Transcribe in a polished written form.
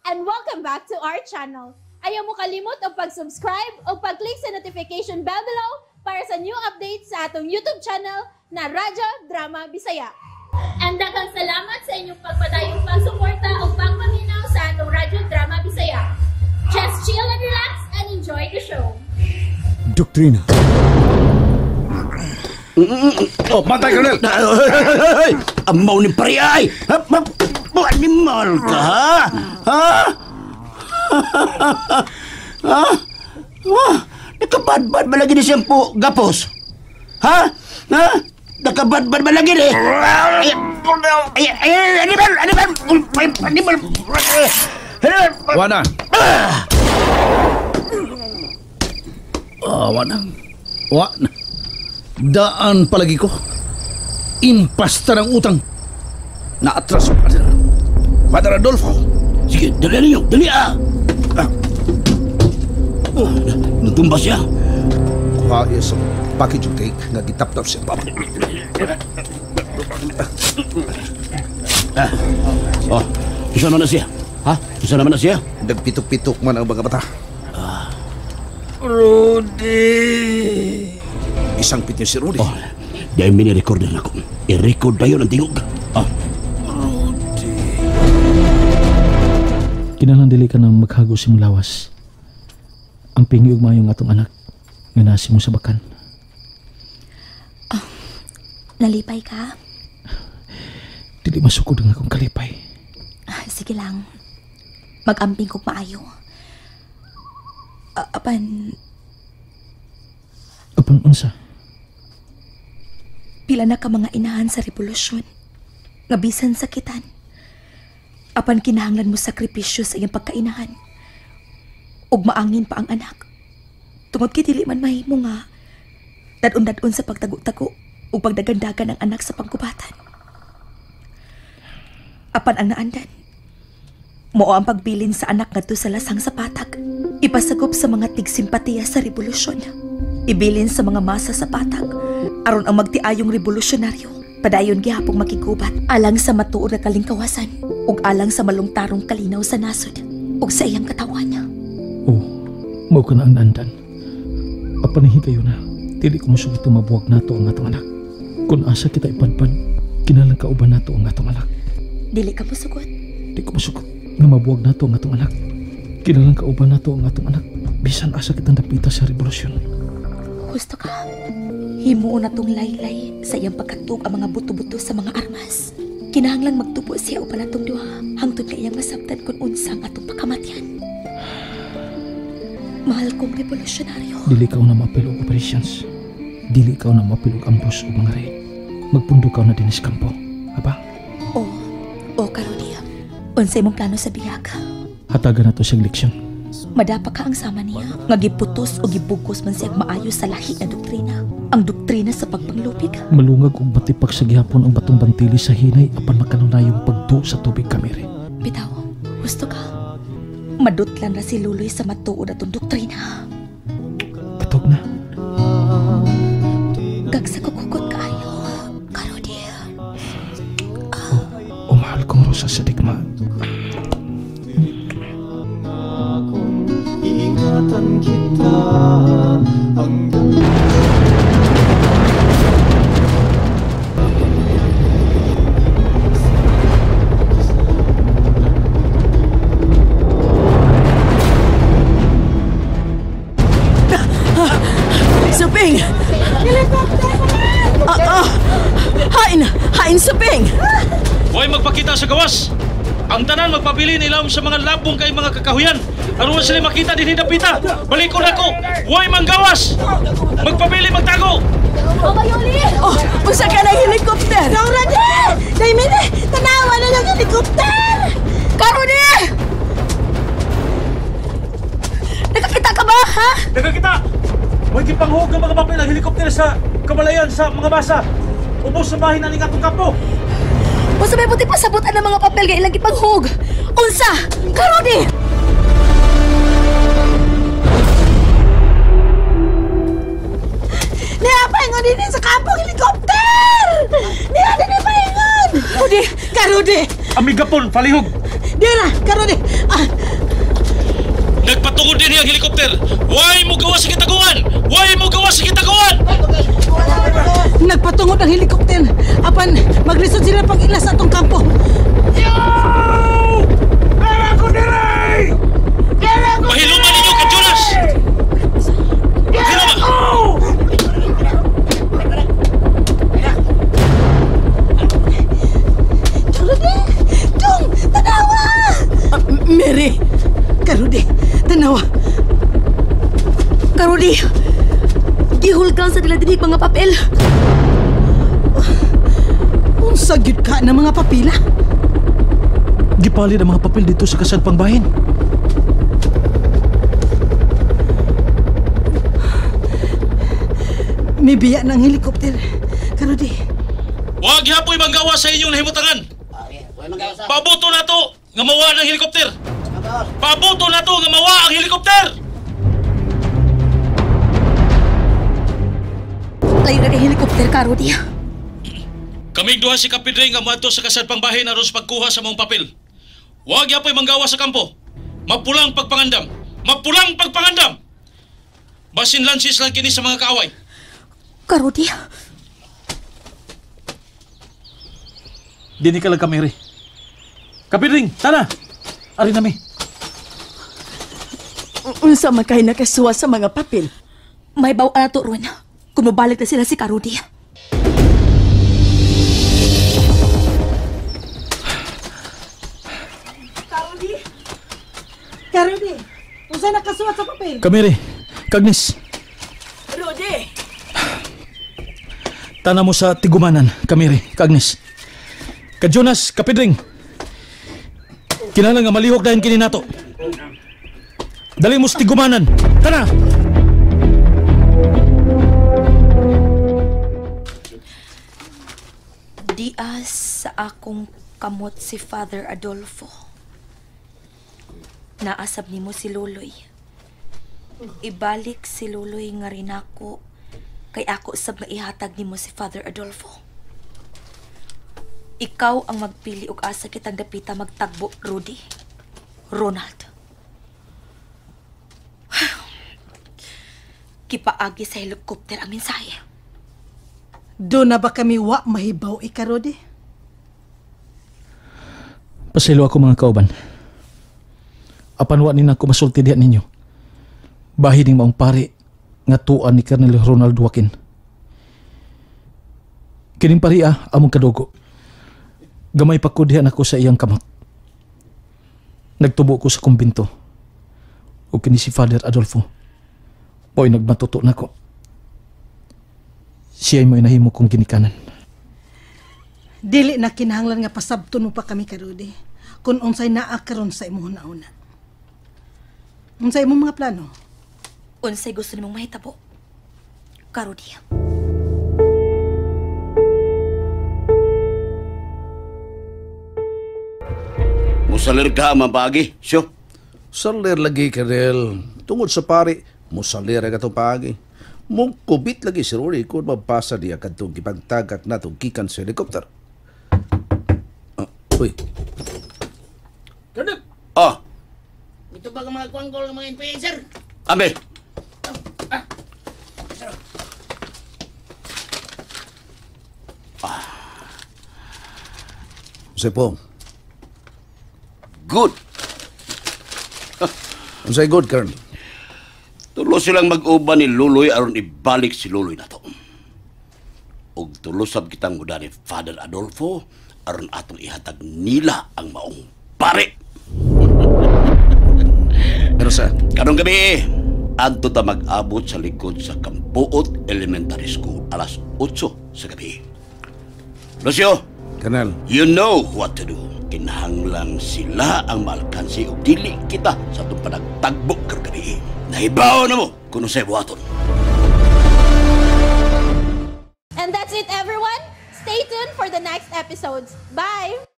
And welcome back to our channel. Ayaw mo kalimot og pag-subscribe o pag-click sa notification bell below para sa new updates sa atong YouTube channel na Radyo Drama Bisaya. And daghang salamat sa inyong pagpadayong pagsuporta o pagpaminaw sa atong Radyo Drama Bisaya. Just chill and relax and enjoy the show. Doktrina. Oh, bantay, Colonel! Amaw ni pariay! Animal ka, ha? Ha? Ha? Nakabadbad ba lagi ni siyang po, gapos? Ha? Ha? Nakabadbad ba lagi ni? Animal! Animal! Animal! Wana! Wana. Wana. Daan palagi ko. Impasta ng utang. Naatras pa sila. Father Adolfo. Sige, dali ninyo. Dali ah. Oh, natumba siya. Kuha iya sa package of cake nga gitap-tap siya. Oh, isa naman na siya. Ha? Isa naman na siya? Nagpitok-pitok man ang mga mata. Rudy! Isang pit niya si Rudy. Oh, dahil mini-recorder na ako. I-record tayo ng tingog. Ah. Rudy. Kinahanglan dili ka nang maghago sa imong lawas. Ang pingi ug maayong atong anak nga nasi mo sa bakan. Oh, nalipay ka? Dili masukod ang akong kalipay. Sige lang. Mag-amping kog maayo. Apan... Apan unsa? Pila na ka mga inahan sa revolusyon. Nga bisan sakitan. Apan kinahanglan mo sakripisyo sa iyang pagkainahan. Ug maangin pa ang anak. Tungod kay dili man mahimo nga dadon-dadon sa pagtago-tago ug pagdagandagan ang anak sa pangkubatan. Apan ang naandan, mao ang pagbilin sa anak ngadto sa lasang sa patag. Ipasagop sa mga tigsimpatiya sa revolusyon. Ibilin sa mga masa sa patag. Aron ang magtiayong revolusyonaryo. Padayon gihapong makigubat alang sa matuod na kalingkawasan ug alang sa malungtarong kalinaw sa nasod ug sa iyang katawan. Oh, mao ka na ang naandan. Apan kayo na, dili ko musugot na mabuwag nato ang atong anak. Kung asa kita ipadpad, kinahanglan kauban nato ang atong anak. Dili ka musugot? Di ko musugot nga mabuwag nato ang atong anak. Kinahanglan kauban nato ang atong anak. Bisan asa kitang dapita sa revolusyon. Gusto ka? Himuon na tong laylay sa iyang pagkatug ang mga buto-buto sa mga armas. Kinahanglang magtubo siya uban atong duha hangtod nga iyang masabtan kung unsang atong pakamatyan. Mahal kong revolusyonaryo. Dili ka na maapil og operations. Dili ka na maapil og ambus o mga raid. Magpundo ka na dinis kampo. Aba? Oo, Karodia. Unsay mong plano sa biyag? Hatagan na to siyang leksyon. Madapa ka ang sama niya. Nga giputos o gibugos man siya maayo sa lahi na doktrina. Ang doktrina sa pagpanglupig. Malungag og matipak sa gihapon ang batong bantili sa hinay apan makanunayong pagdu sa tubig kamere. Bitaw, gusto ka? Madutlan ra si Luloy sa matuod atong doktrina. Katog na. Gag sa kukukot kaayo, Karodi. Oh, mahal kong Rosa sa digma. Iingatan kita hanggang... Suping! Hain! Hain, Suping! Huwag magpakita sa gawas! Ang tanan magpabilin ilawom sa mga labong kay mga kakahuyan. Aron sila makita dinhi dapita. Balikon ako. Huwag manggawas. Magpabili magtago. Oh, Mayoli! Oh, unsa ka na helicopter? Kauradi! Daymine, tanawa na ng helicopter! Karuni! Nakakita ka ba, ha? Nakakita! Huwag gipanghug ang mga papel ang helicopter sa kabalayan sa mga basa. Ubos sa bahin aning atong kampo. Unsa may buti pasabutan ng mga papel nga ilang gipanghug? Unsa? Karuni! Niya paingon din sa kampong helicopter! Niya din paingon! Rudi! Karudi! Amigapon, palihog! Dira, Karodi. Ah. Nagpatungod din ang helikopter. Why mo gawa sa kitaguan? Why mo gawa sa kitaguan? Nagpatungod ang helikopter. Apan maglisod sila pag-ilas sa atong kampo. Yo! Dara ko dire! Dara ko! Pahiluman ninyo ka Jonas! Dara ko! Karodi! Dong! Tanawa! Mary! Karodi! Tanawa! Karodi! Gihulgang sa nila dinhi mga papel. Unsa gyud ka na mga papila? Gipalit ang mga papel dito sa kasadpang bahin. May biya ng helikopter. Karodi. Wag hapoy manggawa sa inyong nahimutangan. Pabuto na to nga mawa ng helikopter. Pabuto na to nga mawa ang helikopter. Layo na kay helikopter, Karodi. Kaming duha si Kapidring nga moadto sa kasadpang bahin aron sa pagkuha sa maong papel. Wag yapoy manggawa sa kampo. Mapulang pagpangandam. Mapulang pagpangandam. Basin lansis lang kini sa mga kaaway. Karodi. Dini ka lang kameri. Kapidring, tara. Ari nami. Unsa man kay nakasuwa sa mga papel? May baw-an na to ron. Kung mabalik na sila si Karodi. Karodi! Karodi! Unsa nakasuwat sa papel? Kameri, Kagnes. Rodi! Tana mo sa tigumanan, Kameri, Kagnes. Ka Jonas, Kapidring. Kinahanglan nga malihok dahil kini nato. Dali mo sa tigumanan. Tana! Dias sa akong kamot si Father Adolfo. Naasab nimo si Luloy. Ibalik si Luloy nga rinako kay ako sab nga ihatag nimo si Father Adolfo. Ikaw ang magpili og asa kitang dapita magtagbo, Rudy. Ronald. Kipaagi sa helicopter ang mensahe. Doon na ba kami wa mahibaw ika, Rudy? Paselo ako mga kauban. Apan wa ni na ako masulti diha ninyo. Bahin ning maong pari nga tuan ni Colonel Ronald Joaquin. Kining pari among kadugo. Gamay pa ko diha nako sa iyang kamot. Nagtubo ko sa kumbinto. O kini si Father Adolfo. Mo'y nagmatuto nako. Siya'y mo'y nahimo kong ginikanan. Dili na kinahanglan nga pasabton mo pa kami, Karodi. Kung unsay naa karon sa imong nauna. Unsay imong mga plano? Unsay gusto nimong mahitabo, Karodi? Musalir ka, mabagi. Syo. Salir lagi, Karel. Tungod sa pari, musalir ang atong paagi. Mungkubit lagi si Rory kung mabasa niya kadtong gipagtagak na itong gikan sa helikopter. Uy. Karel! Ah! Ito ba ang mga kwanggol ng mga influencer? Ambe! Ah. Unsay po? Good! Unsay good, Colonel? Tulo silang mag-uban ni Luloy aron ibalik si Luloy nato. Og tulo sab kitang muda ni Father Adolfo aron atong ihatag nila ang maong pare. Pero sa karong gabi, adto ta mag-abot sa likod sa Kampuot Elementary School alas 8 sa gabi. Lucio, Colonel, you know what to do. Kinahanglang sila ang maalkansi og dili kita sa atong panagtagbo karong gabi. Nahibaw na mo kung unsay buhaton. And that's it, everyone. Stay tuned for the next episodes. Bye!